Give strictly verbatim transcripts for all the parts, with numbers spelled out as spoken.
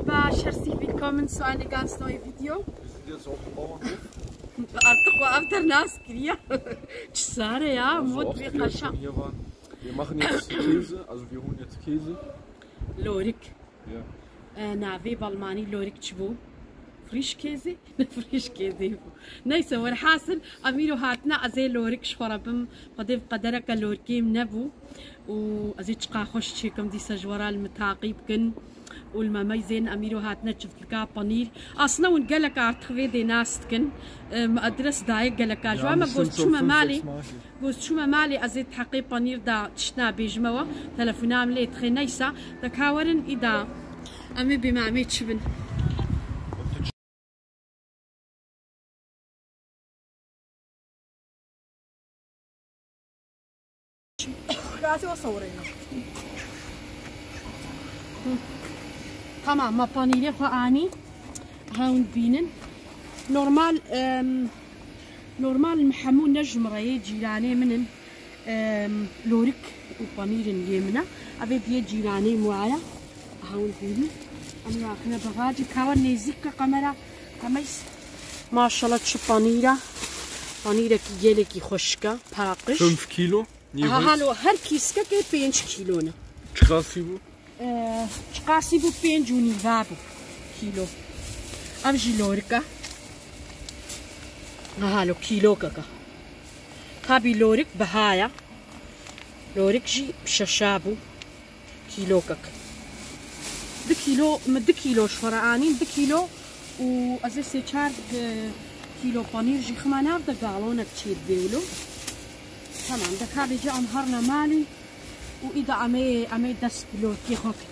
Baş, herzlich willkommen zu einem ganz neuen Video. Wir sind jetzt auf dem Bauernhof. Artık o ev der nas kiriya. Çi sare ya, Also mod oft wie wir schon hier waren. Wir machen jetzt Käse, also wir holen jetzt Käse. Lorik. Ja. Ee, navê balmanî lorik çi bû? Friş kêzî? Ne friş kêzî bû. Neyse, werhasil, em îro hatine, ez ê lorik ji xwe re bim. Xwedê bi qedereke lorikê min nebû. Û ez ê çiqa xweş çêkim, dîsa ji we re li min taqî bikin. Û li me meyzên em îro hatine çiftlika panîr. Aslında hûn gelek artık vê dê nas dikin. Em, adres dayê geleka ji Ya, we, me got çûme malê. Got çûme malê, ez ê di heqê panîr de tiştna bêjime we. Telefona min lê dixê neysa. De ka werin îda. Em ê bême, em ê çi bin? Gazê o sewreyno. Tamam, me panîrê xwe anî. Hewn bînin. Normal, em, normal min hemû ne ji min re yê, cîranê min in. Em, lorik û panîr in yê min e. Ev ê biyê cîranê min waya. Hewn bînin. Em yaxine bexacî. Kawa nêzîk ke kamera. Kameys. Maşallah çi panîr e. Panîrekî gelekî xweşik e. Paqij. Fünf Kilo. Aha, halo, her kîskekê pênc kîlo ne. Çiqasî bû? Ee, çiqasî bû, pênc û nîva bû kîlo. Ev jî lorik e. Aha, lo kîlokek e. Tabî lorik biha ye. Lorik jî şeşa bû. Kîlokek. Du kîlo, min du kîlo ji xwe re anîn, du kîlo û ez ê sê çar, e, kîlo panîr jî xima nav de galonek çê dibê wilo. Tamam, de ka vêca em herine malî û îda em ê, em ê dest bi lorkê xwe kin.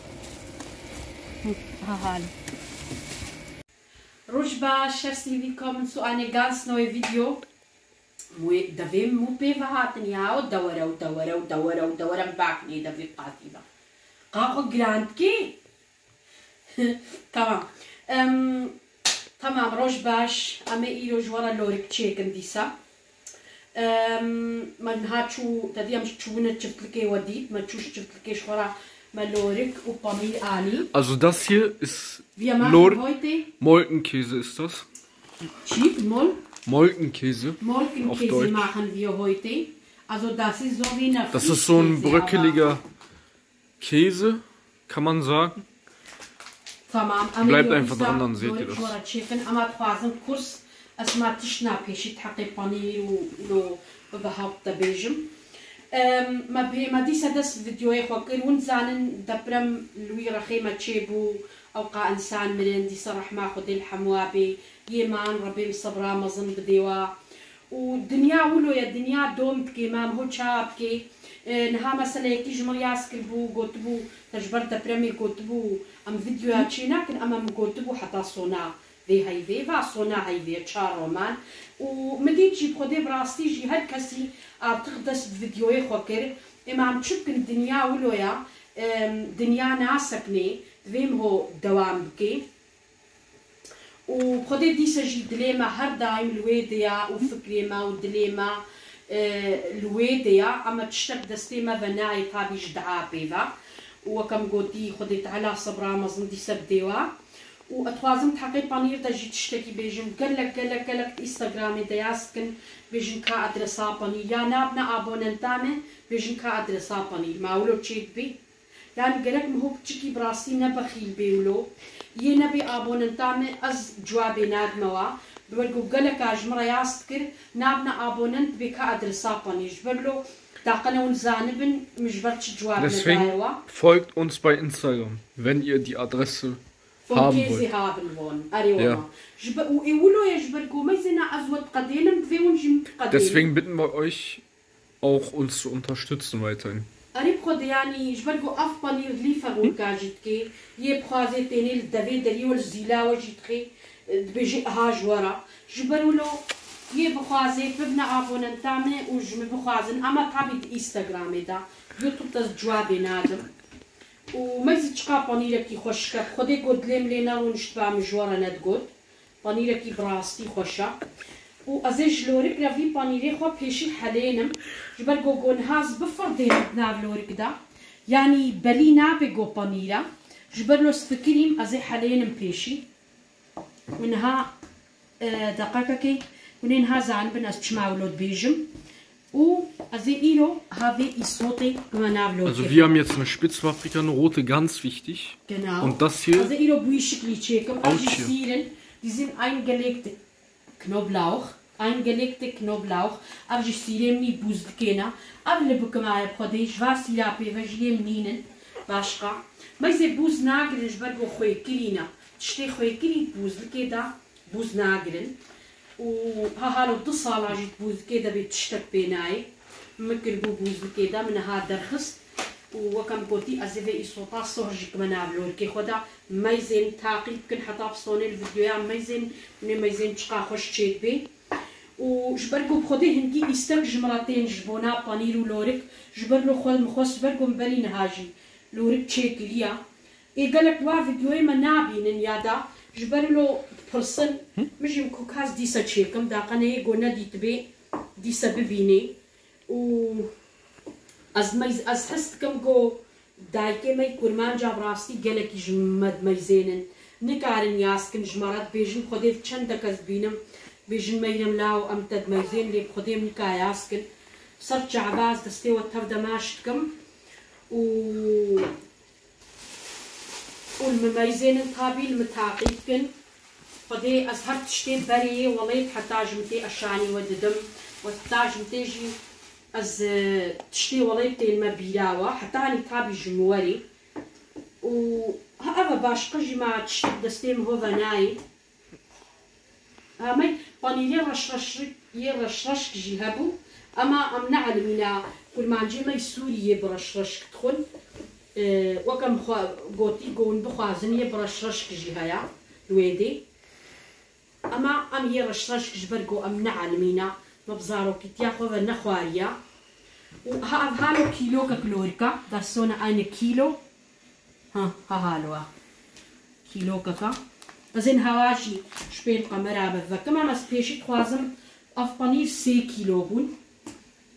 Hı, ha halî. Roj baş, herzlich willkommen zu einem ganz neuen Video. Wê devê min û pê ve hatin ya, o dewere û dewere û dewere û dewere min bakinê devê qatî ve. Qa xwe giran dikê? Tamam. Em, tamam, roj baş. Em ê îro ji we re lorik çêkin dîsa. Em, me niha çû, te dî em çûbûne çiftlikê we dît. Me çû ji çiftlikê ji xwe re me lorik û panîr anî. Also das hier ist Lor-, Molkenkäse ist das. Çî? Mol? Molkenkäse auf Deutsch. Machen wir heute. Also das ist so wie eine Das ist so ein Frischkäse, aber bröckeliger Käse, kann man sagen. Tamam. Bleibt einfach dran, dann seht ihr das. Ama çêkin, ama dixwazin kurs, ez ma tiştna pêşî di heqê panîr û lo bibe hewt de bêjim. Em, me bê-, me dîsa dest bi videoyê xwe kir. Hûn zanin deprem li wî rexê me çêbû. Ewqa insan mirin, dîsa rehma Xwedê li hemûa bê. Yê man, Rebê min sebra mezin bidê wa. Û dinya wilo ye, dinya dom dikê, ma em ho çawa bikê? E, niha mesela yekî ji min re yaz kiribû, gotibû, te ji ber depremê gotibû, em videoya çê nakin, em, em gotibû heta sona vê heyvê, va sona heyvê, çar roman. Û min dît jî, bi Xwedê bi rastî jî her kesî artık dest bi videoyê xwe kir. Ê ma em çi bikin, dinya wilo ye, em, dinya naseknê, divê em ho dewam bikê. Û Xwedê dîse jî dilê me her daîm li wê de ya û fikrê me û dilê me, e, li wê de ya. Ama tiştek destê me ve nayê tabî ji dua pê ve. Û weke min gotî, Xwedê Teala sebra mezin dîse bidê we. Û ez dixwazim di heqê panîr de jî tiştekî bêjim. Gelek, gelek, gelek di Instagramê de yaz dikin, bêjin ka adresa panîr. Ya nabine abonenta me, bêjin ka adresa panîr. Ma wilo çê dibê? Yani gerek min ho piçikî bi rastî ne bexîl bê wilo. Yê nebê abonenta me, ez cewabê nadime wa. Bi ber ku geleka ji min re yaz dikir, nabine abonent bê ka adresa panîr. Ji ber lo taqe ne hûn zanibin, min ji ber çi cewab nedaye wa. Deswegen folgt uns bei Instagram, wenn ihr die Adresse haben wollt. Von Käse haben wollen. Erê wala. Ji ber, û ê wilo ye, ji ber ku meyzêna ez we diqedênim, divê hûn jî min biqedênin. Deswegen bitten wir euch, auch uns zu unterstützen weiterhin. Erê bi Xwedê, yanî ji ber ku ev panîr lîfe rûka jî dikê, yê bixwaze tênê li devê derî we li zîla we jî dixê, dibêjê aha ji we re. Ji ber wilo yê bixwaze bibne abonenta me û ji min bixwazin, ama tabî di Instagramê de, YouTube de ez cewabê nadim. Û meyzî çiqa panîrekî xweşik e, bi Xwedê got dilê min lê nerûniştba, min ji we re nedigot. Panîrekî bi rastî xweş e. Û ez ê ji lorik re vî panîrê xwe pêşî helênim. Ji ber ku go niha ez bifirdênim di nav lorik de, yanî belî nabe ku panîr e. Ji ber lo spikinîm ez ê helênim pêşî. Min ha, e, deqekekê, hûn ê niha zanibin ez çima wilo dibêjim. Û ez ê îro ha vê îsotê bime nav lo. Also wir haben jetzt eine Spitzpaprika, eine rote, ganz wichtig. Genau. Und das hier? Ez ê îro bûyî şiklî çêkim. Ev jî sîr in. Die sind ein gelegte Knoblauch, ein gelegte Knoblauch, ev jî sîrê min î bûzdikê ne. Ev li bikimaya bi xwedê ji va sîra pê ve jî yê min nînin. Başqa. Meyzê bûz nagirin ji ber ku xwêkirî ne. Tiştê xwêkirî bûzdikê de bûz nagirin. Û ha halo du sala jî bûzdikê de bê tiştek pê nayê. Min kiribû bûzdikê de, min niha derxist. Û weke min gotî, ez ê vê îsota soh jî kime nav lorikê xwe de. Meyzên taqî bikin heta bi sonê li vîdyoya meyzên, hûn ê meyzên çiqa xweş çêdibê. Û ji ber ku bi xwedê hingî îstek ji min re tên ji bona panîr û lorik, ji ber lo xwe min xwest, ji ber ku min berî niha jî lorik çêkiriya. Ê gelek wa vîdyoyê me nabînin ya da ji ber lo dipirsin, min jî min ku kas dîse çêkim, daqenê go nedîtibê dîse bibînê. Û ez meyz-, ez his dikim ku dayikê me yî kurmanca bi rastî gelekî ji me dimeyzênin. Nikarin yaz kin ji me re dibêjin, Xwedê çend kes bînim, bêjin Meyrem law em te dimeyzên, lê bi Xwedê min nika yaz kin. Ser çava ez destê we tev de maş dikim û û li min meyzênin tabî li min taqîb kin. Xwedê ez her tiştê berê yê welêt heta ji min tê eşanî we didim. We heta ji min tê jî ez, e, tiştê welêt tê li me bîra we. Hetanî tabî ji min werê. Û ha ev e başqa jî ma tiştek destê min ho ve nayê. Amey panîrê reşreşik, yê reşreşk jî hebû. Ema em neelimîna kurmancê me yî Sûrî yê bi reşreşk dixwin. E, weke min xwe gotî, gon bixwazin yê bi reşreşk jî heya li wê dê. Ema em yê reşreşk ji ber ku em neelimîna, me bi zarokîtiya xwe ve nexwariya. Û ha ev halo kîlokek lorika, das so eine Kilo. Ha, ha halo a. Kîlokeka. Ez ên hewa jî ji pêl qemera bivekim, em ez pêşî dixwazim ev panîr sê kîlo bûn.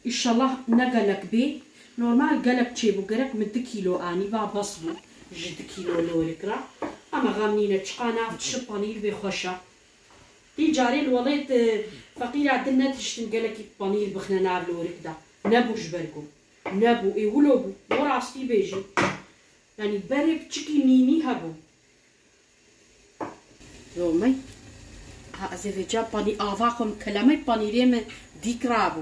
Îşallah ne gelek bê. Normal gelek çêbû. Gerek min du kîlo anîba, bes bû. Ji du kîlo lorik re. Ama xem nîne, çiqa nav tişt panîr bê xweş e. Dî carê li welêt, e, feqîra din netiştin gelekî panîr bixine nav lorik de. Nebû ji ber ku. Nebû. Ê wilo bû. Bo rastî bêjim. Yanî berê piçikî nînî hebû. Lomey. Ha, ez ê vêca panî ava xwe min kelemey panîrê min dîk rabû.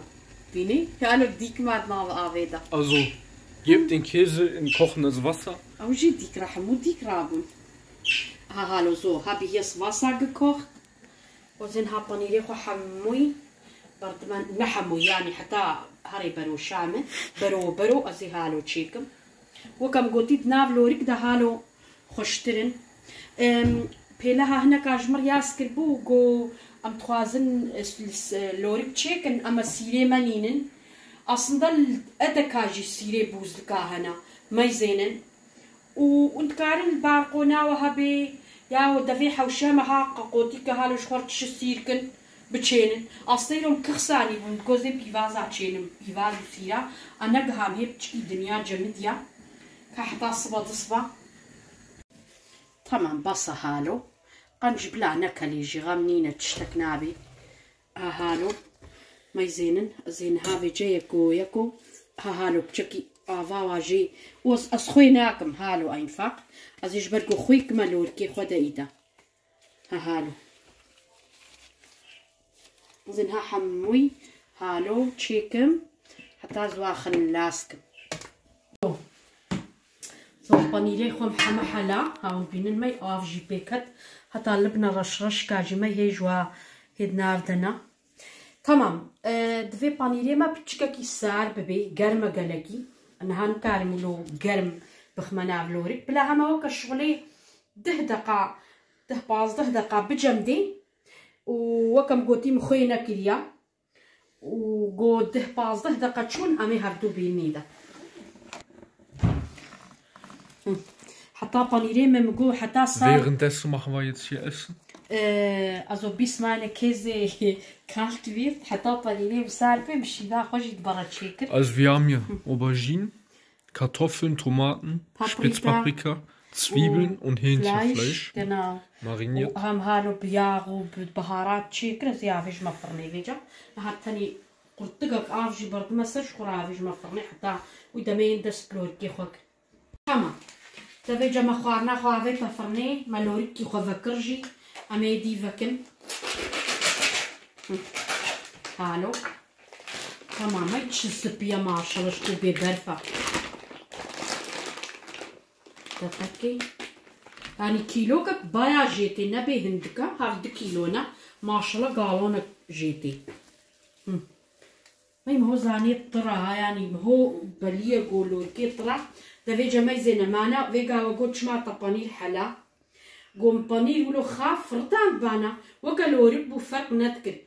Bînî? Halo dîk ma di nav avê de. Also, gebt den Käse in kochendes Wasser. Ew jî dîk ra, hemû dîk rabûn. Ha, halo zo. Habe ich das Wasser gekocht. Ozên ha panîrê xwe hemûyî berdimen, ne hemûyî, yanî heta herê bero şame, bero bero ez ê halo çêkim. Weke em gotî di nav lorik de halo xweştir in. Em, pêleha hineka ji min re yaz kiribû, got em dixwazin, e, s-, s-, lorik çêkin, ema sîrê me nînin. Aslında l-, edeka jî sîrê bûzdika hene, meyzênin. Û hûn dikarin li balqona we hebê, ya devê hewşe me ha qeqotîke halo ji xwe re tişt sîr kin, biçênin. Asteyro min kixsanî bûn, goz ê pîvaza çênim, pîvaz û sîra. A negiham hê piçikî dinya cemidiya. Ka heta siba di siba. Tamam, basa halo. Qenc bila nekelê jî, xem nîne, tiştek nabê. Ha halo. Meyzênin, ez ê niha vêce yeko yeko. Ha halo, piçekî ava wa jê. Oz, ez xwê nakim, halo, einfach. Ez ê ji ber ku xwê kime lorikê xwe de îda. Ha halo. Ez ê niha hemûyî halo çêkim. Heta ez wa xillas kim. Zor panîrê xwe heme hela, ha hûn bînin me av jî pê ket. Heta libna reş reşka jî me hê ji wa hê di nav de ne. Tamam, e, divê panîrê me piçikekî sar bibê, germ e gelekî. Niha nikarim wilo germ bixme nav lorik. Bila heme weke şixulê deh deqa, deh pazdeh deqa bicemdê. Û weke min gotî min xwê nekiriya. Û got deh pazdeh deqa çûn, em ê hevdu bînî de. Hı. Heta panîrê me, min got heta sar. Währenddessen machen wir jetzt hier Essen. Ee, also bis meine Käse kalt wird, heta panîrê min sar be, min şîva xwe jî dibere çêkir. Also wir haben hier Auberginen, Kartoffeln, Tomaten, Paprika. Spitzpaprika, Zwiebeln und Hähnchenfleisch, genau, mariniert. Û hem halo bi yağ û bi biharat çêkir, ez ê avêjime firnê vêca. Niha tenê qurtigek av jî berdime ser ji xwe re avêjime firnê heta wî demê yên dest bi lorikê xwe kir. Tamam. Te vêca me xwarina xwe avête firnê, me lorikî xwe vekir jî. Em ê dî vekin. Hı. Halo. Tamam, ay çi spî ye maşallah, ji ku bê berf e. Deqekê. Yanî kîlokek baya jê tê, nebê hindik e, hev du kîlo ne. Maşallah galonek jê tê. Hı. Mey miho zanê tira ha, yanî miho beliye go lorikê tira. De vêca mey zê nemana, vê gawe got çima te panîr hela. Go min panîr wilo xaf firdan bana, weke lorik bû ferq nedikir.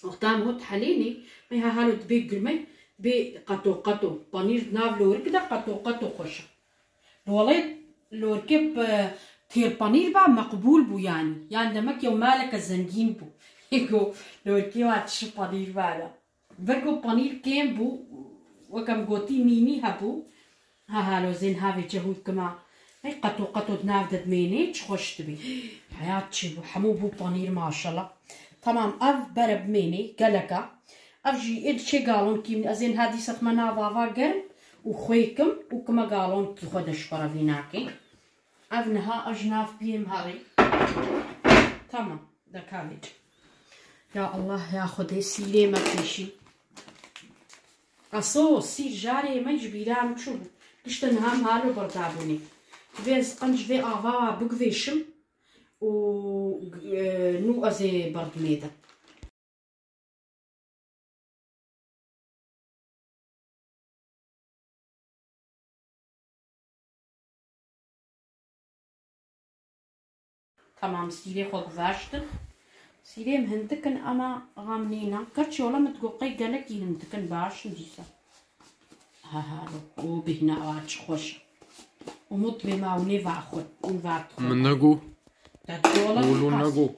Wexta em hot helênê, mey ha halo dibê gurmey, dibê qeto qeto. Panîr di nav lorik de qeto qeto xweş e. Li welê lorikê p-, têr panîr ba meqbûl bû yanî. Yan demek yew maleke zengîn bû. Go lorikê wa tişi panîr bana. Ber ku panîr kêm bû, wek em gotî mînî hebû. Ha halo zên havê cehû kima. Hey qeto qeto di nav de dimênê, çi xweş dibî. Heyat çêbû, hemû bû panîr maşallah. Tamam, ev bere bimênê, gelek e. Ev jî ê diçê galonkî min, ez ên ha dîsa dixme nav ava germ û xwê kim û kime galonkî xwe de ji xwe re vî nakê. Ev niha ez ji nav piyê min herî. Tamam, deka vêca. Ya Allah, ya Xwedê, sîrê me pêşî. Aso, sîr jarê me ji bîra min çûbû. Gişte niha min halo berdabûnê. Divê ez qenc vê ava wa bigvêşim û, e, nû ez ê berdimê de. Tamam, sîrê xwe guvaştin. Sîrê min hindik in, ama xam nîne. Gerçî wela min digot qey gelekî hindik in, baş in dîsa. Ha, ha, o bêhna wa çi xweş. Umut bê ma hûn ê va xwe, hûn va dixwe. Min nego. Te dola Wilo nas. Nego.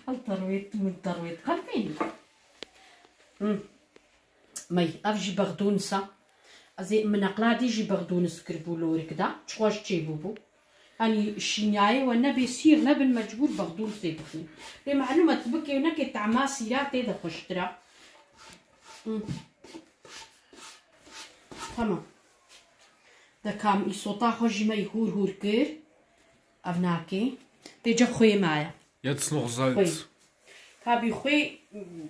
Al terwêt, min terwêt. Al bênî. Hı. Mey, ev jî bexdûnis e. Ez ê min neqladî jî bexdûnis kiribû lorik de. Çi xweş çêbûbû. Yanî şînyayê we nebê sîr nebin mecbûr bexdûnisê bixwîn. Lê melûm e tu bikê û nekê tehma sîra tê de xweştir e. Hı. Tamam. De kam îsota xwe jî me yî hûr hûr kir. Ev nakê. Vêca xwê maye. Jetzt noch Salz. Xwê. Tabî xwê,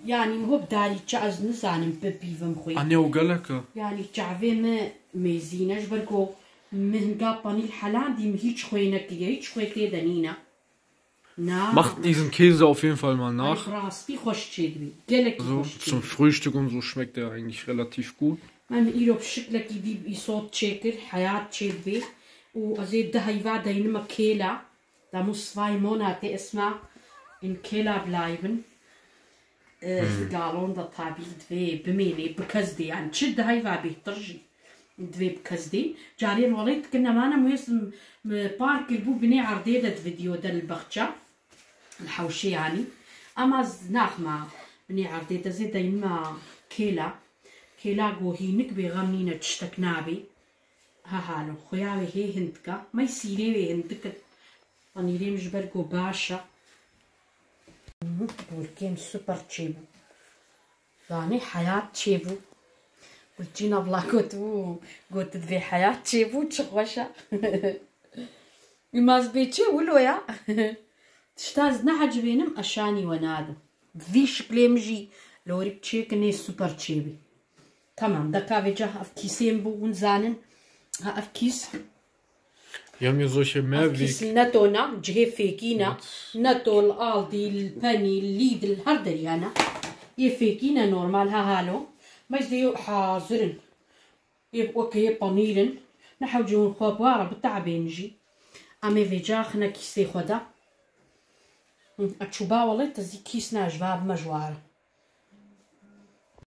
yanî min hop darî çi ez nizanim bipîvim xwê. Anne o gelek e. Yanî çavê min mêzîn e, ji ber ku min hinga panîr helandî min hîç xwê nekiriye, hîç xwê tê de nîne. Na. Macht diesen Käse auf jeden Fall mal nach. Ay, rastî xweş çêdibî. Gelekî So xweş zum çêdibî. Frühstück und so schmeckt er eigentlich relativ gut. Em îro bi şiklekî dî îsot çêkir, heyat çêdibê. Û ez ê di heyva deynime kêla. Damu svay mona tê isma in kêla bilayibin. E, Hmm. Galon da tabî divê bimênê, bi kes dê, yani çi di heyva bêhtir jî divê bi kes dê. Carê rolê dikin nemana muês m-, m-, par kirbû binê erdê de di video de li bexça. Li hewşê yanî. Ama z-, naxma binê erdê de zê deynima kêla. Kêla gohînik bê xem nîne tiştek nabê. Ha halo, xuya wê hê hindika. May sîrê wê hindik in. Panîrê min ji ber ku baş e. Burkên super çêbû. Zanî heyat çêbû. Gulçîn abla gotibû, gotibê heyat çêbû, çi xweş e. Îmaz bê çê wilo ya. Tişta ez nehecibênim, eşanî we nadim. Vî şiklê min jî lorîk çêkinê super çêbî. Tamam, deka vêca ev kîsên bû, hûn zanin. Ha, ev kîs. Wir haben hier solche Ev kîs Mehrweg. Netto ne, cihê fêkî ne. Evet. Netto, li Aldi, li Penny, li Lidl, her derî hene. Yê fêkî ne normal, ha halo. Mecdê yo hazir in. Yê weke yê panîr in. Ne hewce hûn xwe bi wa re biteebên jî. Em ê vêca xine kîsê xwe de. Hı, e çûba welê te zî kîs ne, ji va bime ji wa re.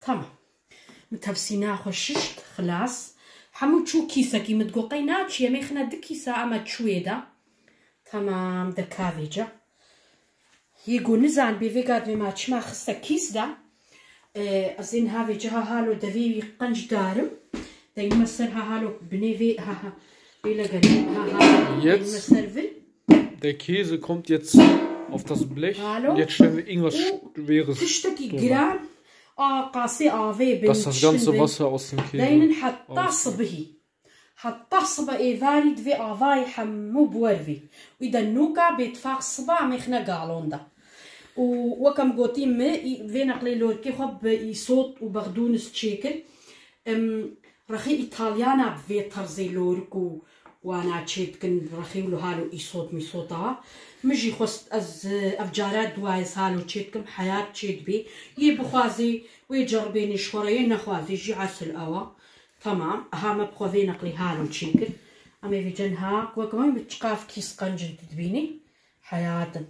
Tamam. Min tepsîna xwe şişt, xilas. Hemû çû kîsekî, min digot qey naçî, em ê xine di kîsa, em e çûyê de. Tamam, de ka vêca. Yê ku nizanibê vê gadvê ma çima xiste kîs de. E, ez ê niha vêca ha halo devê wî qenc darim. Deynime ser ha halo binê vê, ha ha. Bêle gelî. Ha, ha. Jetzt Messervin. Der Käse kommt jetzt auf das Blech. Hallo? Und jetzt stellen wir irgendwas Schweres. Tiştekî giran. A qasê avê bin. Dass das ganze Wasser aus dem Käse. Deynin heta sibihî. Heta siba êvarî divê avayê hemû bi wer vî. Wî de nûka bêtifaq siba em ê xine galon de. Û wek em gotî min vê neqlê lorikê xwe bi îsot û bexdûnis çêkir. Em rexê Îtalyana bi vê terzê lorik û wana çêdikin, rexê û li halo îsot mîsota. Min jî xwest ez ev cara duwa ez halo çêdikim, heyat çêdibê. Yê bixwazê wê ceribênê ji xwe re, yê nexwazê jî esil ew e. Tamam, aha me bi xwe vê neqlî halo çêkir. Em ê vêce niha wek me bi çiqav kîs qencin tu dibînî. Heyatin.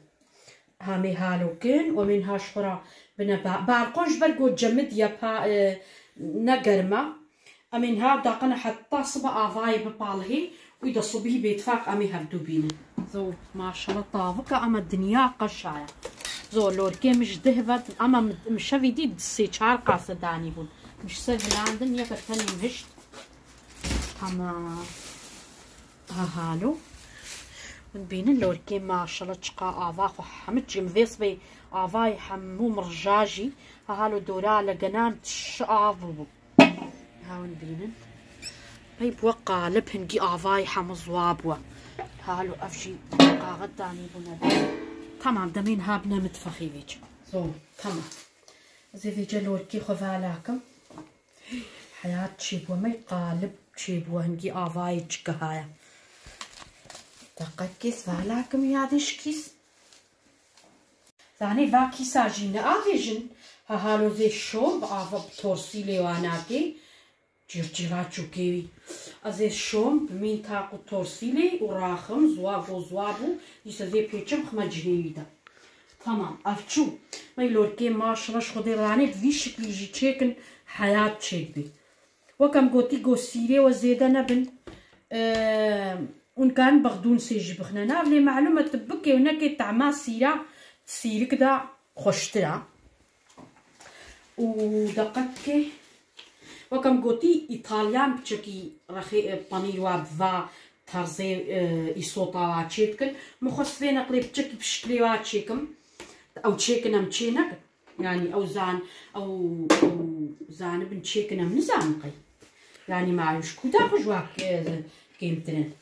Aha me halo kin û em ê niha ji xwe re bine ba-, balkon ji ber ku cemid ye pa, e, ne germ e. Em ê niha daqine heta siba avayê bipalihê û de sibî bêtifaq em ê hevdû bînin. Zo, maşallah tavika ama dinya qeşaya. Zo, lorkê min ji dih ve ama min, min şevî dî sê çar qase danî bûn. Min ji ser vilandin yeke tenê min hişt. Tamam. Ha halo. Hûn bînin lorkê maşallah çiqa ava xwe hemû çi min vê sibê avayê hemû mirja jî. Ha halo dora legenan tişi av bû. Ha hûn bînin. Hey bû qalib hingî avayê hemû ziwa bû. Ha halo ev jî qaxet danî bûne. Tamam demên ha bine mitfexê vêç. Zo, tamam. Ez ê vêce lorkê xwe vala kim. Heyat çêbû, me qalib çêbû, hingî avayê çi gihaya. Deqekê vala kim yadê şikîs. Zanê va kîsa jî neavêjin, ha halo zê şom bi ava bi torsîlê wa nakê. Cîrcîra çûkê wî. Ez ê şom bi mîn taq û torsîlê û raxim, ziwa go ziwa bû, dîsa zê pêçim xime cihê wî de. Tamam, ev çû. Mey lorkê maşallah ji Xwedê ranê bi vî şiklî jî çêkin heyat çêdibî. Wek em gotî go sîrê we zêde nebin. Eee, hûn karin bexdûn sê jî bixine nav, lê malûm e tu bikê û nekê tehma sîra sîrik de xweştir e. Û deqekê, wek em gotî, Îtalyan piçekî rexê, e, panîr wa bi va terzê, e, îsota wa çêdikin. Min xwest vê neqlê piçekî pişklê wa çêkim. Ew çêkin em çê nekin. Yanî ew zan, ew, ew zanibin çêkin em nizanin qey. Yanî ma ji ku daxwe ji wa, e, kêmtir in.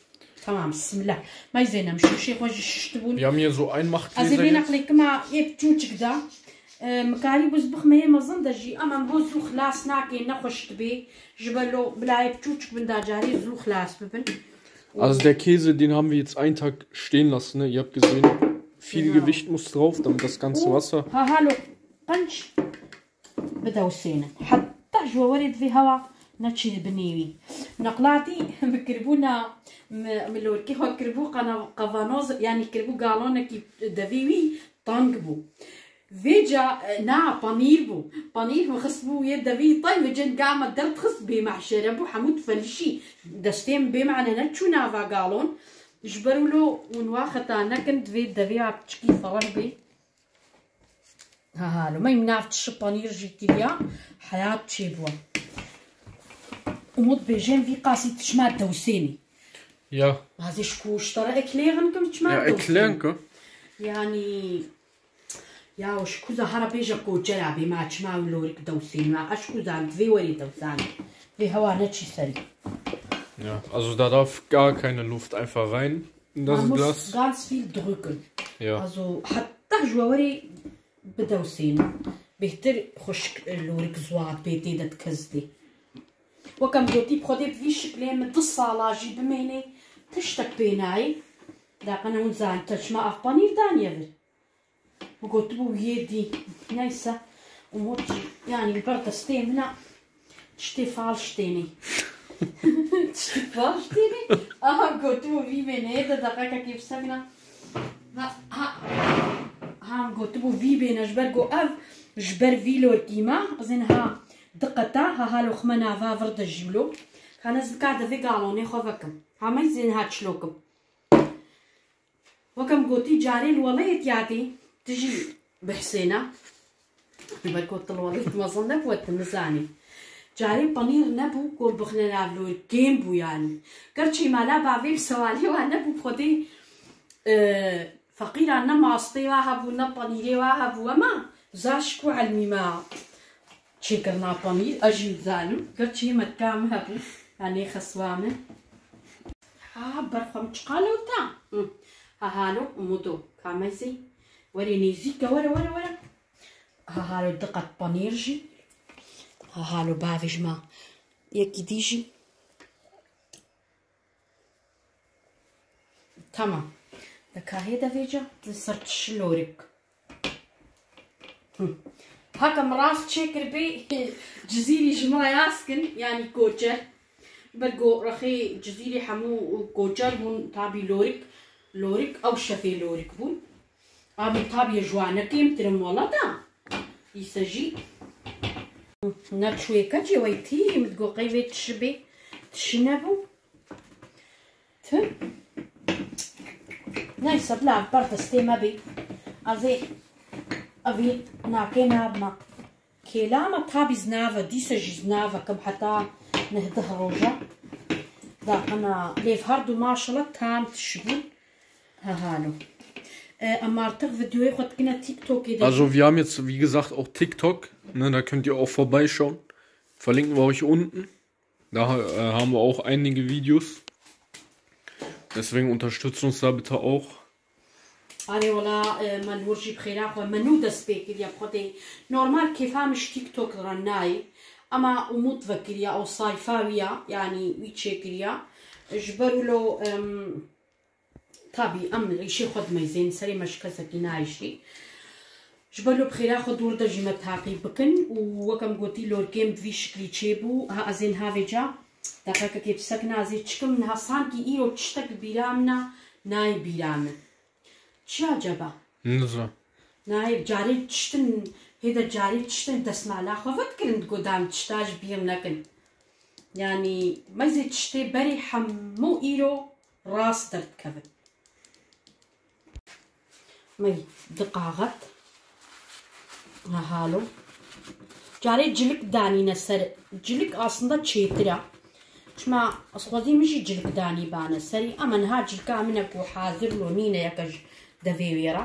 Tamam, bismillah. May Zeynep, şûşê xwe jî şiştibûn. Wir haben hier so Einmachgläser. Ez ê vê neqlê kima ê piçûçik da. E, mikarî bû ez bixme yê mezin de jî, ama em bo zû xilas nakê, nexweş dibê. Ji ber lo bila yê piçûçik bin da carê zû xilas bibin. Also der Käse, den haben wir jetzt einen Tag stehen lassen, ne? Ihr habt gesehen, viel Genau. Gewicht muss drauf, damit das ganze Û Wasser ha halo qenc bidewsênin. Heta ji we werê divê hewa neçî binê wî. Neqlatî min kiribû na, mi, mi lorkê xwe kiribû qana-, qevanoz, yanî kiribû galonekî devê wî teng bû. Vêca, e, na, panîr bû. Panîr min xistbû yê devî tay, vêca nika me derdxist bê mehşere bû, hemû difelişî. Destê min bê mane neçû nava galon. Ji ber wilo hûn wa xeta nekin, divê devê a piçikî fereh bê. Ha, ha, li me nav tişi panîr jî kiriya, heyat çêbû. Umut bêjên vî qasî tişma dewsênî. Ja. Bazê ji ku ji te re erklären kim, çima Ja, dewsênî? Erklären kim. Yanî, ya, ji ku zahara bêje koçera bê ma çima ew lorik dewsênî. Ma ez ji ku zan, divê werê dewsane. Vê hewa neçî serî. Ja, also da darf gar keine Luft einfach rein. Das Glas. Man muss ganz viel drücken. Ja. Also, heta ji we werê bidewsênin. Bêhtir xweşik, e, lorik ziwat bê tê de dikez dê. Wek em gotî, bi Xwedê bi vî şiklê min du sala jî bimênê, tiştek pê nayê. Daqine hûn zanin te çima ev panîr daniye vir? Min gotibû yê dî. Neyse. Umut jî, yanî li ber destê min e. Tiştê fal ştênê. Tiştê fal ştênê. Aha, gotibû vî bêne. Ê de deqekekê bisekine. Ha, ha. Ha, gotibû vî bêne. Ji ber ku ev, ji ber vî lorkî me. Ez ê niha diqeta. Ha, halo xime nava vir de jî wilo. Ka ez nika de vê galonê xwe vekim. Ha, me zê niha çilokim. Wek em gotî, carê li welêt yadî tu jî bihsêne. Belko tu li welêt mezin nebû, tu nizanî. Carê penîr nebû ku bixine nav lorî, kêm bû yanî. Gerçî mala bavê bi sewalê wa nebû, xwedê, e, feqîra ne mastê wa hebû, ne penîrê wa hebû, ema zaş ku elmî me çêkirina penîr, ez jî zanim. Gerçî metka min hebû, yanî xeswa min. Ha, berxwe min çiqa lewta. Hı. Ha, halo, Umudo, kamezî. Were nêzîke, were, were, were. Ha, halo, diqet penîr jî. Ha, halo, bavê ji me. Yekî dî jî. Tamam. De kahê de vêca, li ser çi lorik. Hı. Haka min rast çêkir bê, Cizîrî ji me yaz kin, yanî koçer. Ber ku rexê Cizîrî hemû koçer bûn, tabî lorik, lorik, ew şefê lorik bûn. Abî tabî ji wan ne kêmtir im wela da. Îse jî ne çûyê keçê wey tî, min digot qey vê tişi bê, tişi nebû. Tü. Neyse, bila ber destê me bê. Ez ê evî nakê nabme. Kêla me tabî zinave, dîse jî zinave kim heta neh deh roja. Daqina lêv her du maşallah tam tişibûn. Ha, halo. E, em artık videoyê xwe dikine TikTokê de. Also wir haben jetzt, wie gesagt, auch TikTok. Ne, da könnt ihr auch vorbeischauen. Verlinken wir euch unten. Da, äh, haben wir auch einige Videos. Deswegen unterstützt uns da bitte auch. Arê wela, e, me li wir jî bi xêra xwe me nû dest pê kiriye bi Xwedê. Normal kêfa min ji TikTok re nayê. Ema Umut vekiriye, ew sayfa wî ya, yanî wî çêkiriye. Ji ber wilo, em, Tabî em îşê xwe dimeyzên, serê me ji kesekî nayişî. Ji ber lo bi xêra xwe dûr de jî me taqîb bikin û weke min gotî lorkê min bi vî şiklî çêbû. Ha ez ê niha vêca deqekekê bi sekina ez ê çikim niha sankî îro tiştek li bîra min a, nayê bîra min. Çi acaba? Niza. Nayê carê tiştin, hê de carê tiştin destmala xwe vedikirin digodan tişta ji bîr nekin. Yanî meyzê tiştê berê hemû îro rast derdikevin. Mey di qaxet. Ha, halo. Carê cilik danîne ser. Cilik aslında çêtir e. Çima ez xwezî min jî cilik danî bane serî. Ama niha cilika min e ku hazir lo nîne yeke ji devê wê re.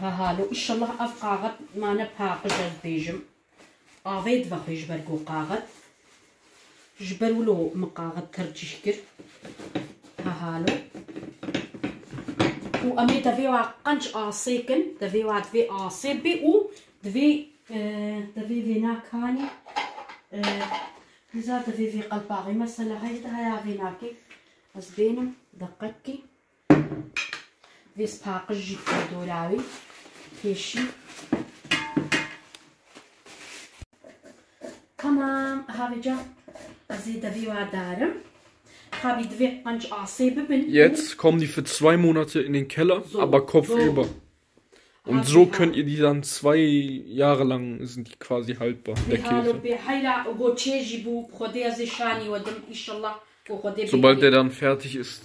Ha, halo. Înşallah ev qaxet mane paqij ez bêjim. Avê divexwê ji ber ku qaxet. Ji ber wilo min qaxet tercîh kir. Ha, halo. Û em ê devê wa qenc asê kin. Devê wa divê asê bê û divê, e, devê vêna kanî, e, Niza divê vê qelpaxê mesela heye de heya vê nakê. Ez bênim, deqekê. Vê spaqij jî dikir dora wê. Pêşî. Tamam, ha vêca ez ê devê wa darim. Tabî divê qenc asê bibin. Jetzt kommen die für zwei Monate in den Keller, so, aber kopfüber. Und so könnt ihr die dann zwei Jahre lang, sind die quasi haltbar, der Käse. Halo bê heyra goçê jî bû, Xwedê ez ê şanî we dim, înşallah ku Xwedê bê. Sobald der dann fertig ist,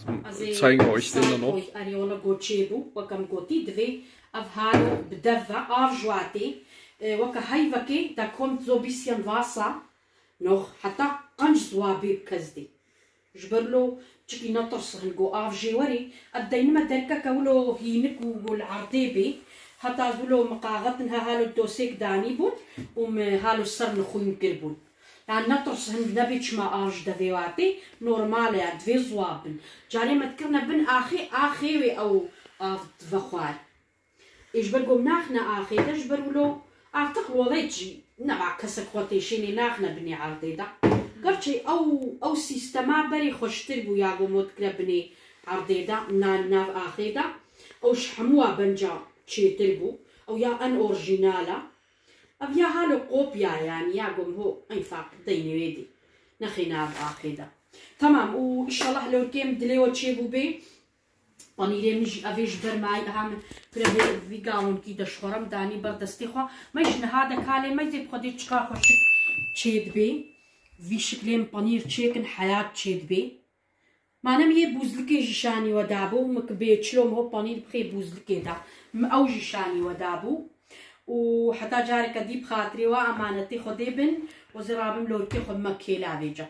zeigen wir euch den dann noch. Erê wala goçê bû, weke min gotî, divê ev halo bi dev ve, av ji wa tê, e, weke heyvekê, da kommt so bisschen Wasser noch, heta qenc ziwa bê bi kezdê. Ji ber lo çikî netirs hin ku av jê werê, ev deynime derkeke wilo hînik û li erdê bê. Heta wilo min qaxetin he halo dosêk danî bûn û min halo ser nixwîn kir bûn. Yan netirs hin nebê çima av ji devê wa tê, normal e, ya divê ziwa bin. Carê me dikirine bin axê, axê wê ew av divexwar. Ê ji ber ku naxine axê de, ji ber wilo artık welêt jî nema kesek xwe têşênê naxine binê erdê de. Gerçê ew, ew sîstema berê xweştir bû ya ku me dikire binê erdê de, na, nav axê de. Ew ji hemû wa benca çêtir bû. Ew ya en orjînal e. Ev ya halo kopya yanî ya ku ho enfaq deynê wê dî. Nexê nav axê de. Tamam û înşallah lorkê min dilê we çêbû bê. Panîrê min jî ev ê ji ber me, aha min pire vê, vî gawonkî de ji xwe re min danî ber destê xwe. Me ji niha de kalê me zê bi Xwedê çiqa xweşik çêdibê. Vî şiklê min panîr çêkin heyat çêdibê. Mane min yê bûzlikê jî şanî we dabû. Min ki bê çilo min ho panîr bixê bûzlikê de. Min ew jî şanî we dabû. Û heta careke dî bi xatirê we emanetê Xwedê bin. Xwezî rabim lorkê xwe bime kêla vêca.